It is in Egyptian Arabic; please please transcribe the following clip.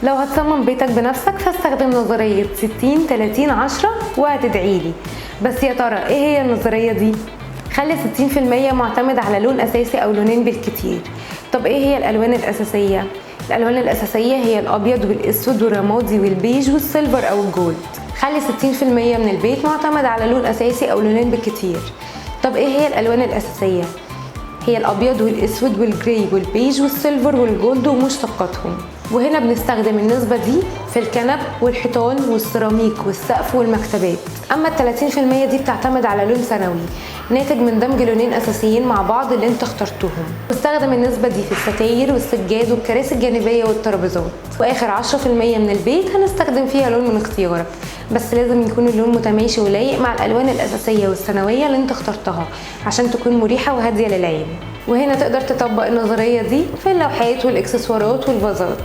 لو هتصمم بيتك بنفسك فاستخدم نظرية 60 30 10 وهتدعيلي. بس يا ترى ايه هي النظرية دي؟ خلي 60% معتمد على لون أساسي أو لونين بالكتير. طب ايه هي الألوان الأساسية؟ الألوان الأساسية هي الأبيض والأسود والرمادي والبيج وال silver أو ال gold. خلي 60% من البيت معتمد على لون أساسي أو لونين بالكتير. طب ايه هي الألوان الأساسية؟ هي الأبيض والأسود وال gray والبيج وال silver وال gold ومشتقاتهم. وهنا بنستخدم النسبة دي في الكنب والحيطان والسيراميك والسقف والمكتبات. أما 30% دي بتعتمد على لون ثانوي ناتج من دمج لونين أساسيين مع بعض اللي انت اخترتهم. واستخدم النسبة دي في الستاير والسجاد والكراسي الجانبية والترابيزات. وآخر 10% من البيت هنستخدم فيها لون من اختيارك، بس لازم يكون اللون متماشي ولايق مع الألوان الأساسية والثانوية اللي انت اخترتها عشان تكون مريحة وهادية للعين. وهنا تقدر تطبق النظرية دي في اللوحات والإكسسوارات والفازات.